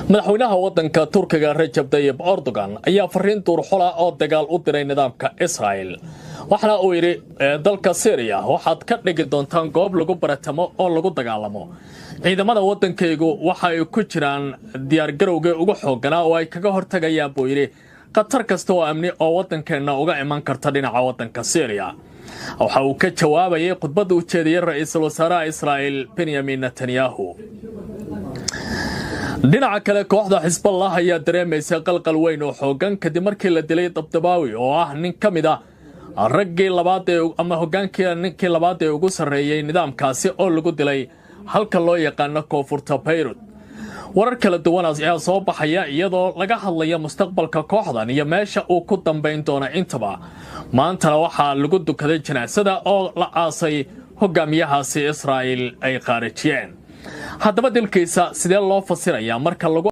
Madaxweynaha waddanka Turkiga Rajab Tayyip Erdogan ayaa fariin duurxula oo dagaal u diray nidaamka Israel, waxaana uu yidhi: "Dalka Syriya waxaad ka dhigi doontaan goob lagu baratamo oo lagu dagaalamo. Ciidamada waddankaygu waxa ay ku jiraan diyaargarowgii ugu xoogganaa oo ay kaga hortagayaan," buu yidhi, "khatar kasta oo amni oo waddankeenna uga iman karta dhinaca waddanka Syriya." Waxa uu ka jawaabayay khudbadda u jeediyey ra-iisul wasaaraha Israa'il Benyamin Netanyahu. Dhinaca kale, kooxda Xisballah ayaa dareemaysa qalqal weyn oo xooggan kadib markii la dilay Dabdabaawi, oo ah nin ka mid ah raggii labaad ee ama hogaankii ninkii labaad ee ugu sarreeyey nidaamkaasi, oo lagu dilay halka loo yaqaano koonfurta Bayrut. Warar kala duwan ayaa soo baxaya iyadoo laga hadlaya mustaqbalka kooxdan iyo meesha uu ku dambayn doono intaba. Maantana waxaa lagu dukaday janaasada oo la aasay hogaamiyahaasi Israa'il ay qaarijiyeen. Haddaba dilkiisa sidee loo fasirayaa marka lagu